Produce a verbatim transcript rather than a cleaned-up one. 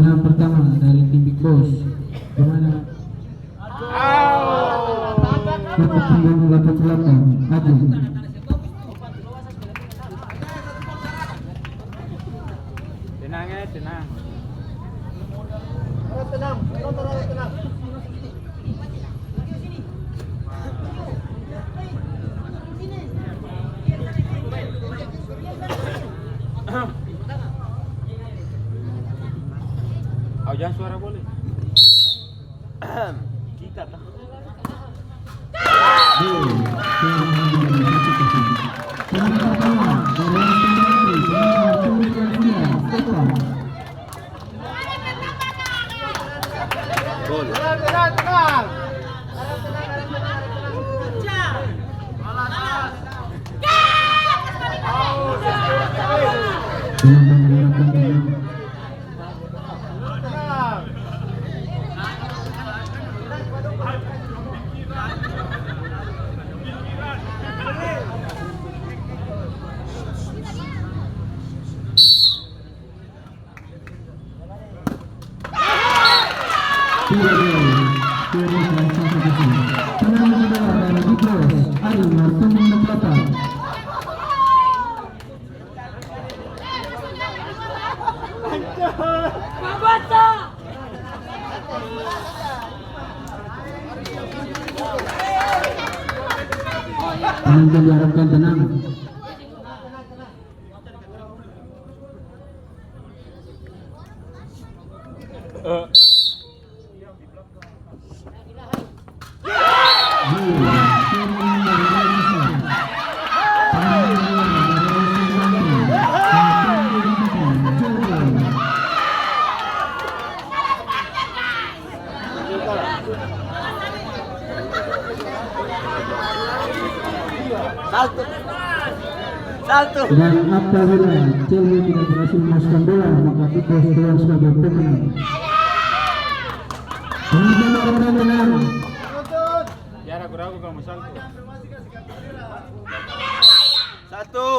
Yang pertama dari tim Big Boss, kemana? Nomor punggung delapan puluh delapan, Agung. Tenang, eh, tenang. Tenang, tenang, tenang. Au jang suara boleh? Kita tah. Gol. Penonton diharapkan tenang. Salto. Salto. Dan apabila Celmi tidak berhasil memasukkan bola, maka Big Boss keluar sebagai pemenang. Penonton harap tenang. Jangan ragu-ragu kalau mau salto. Satu.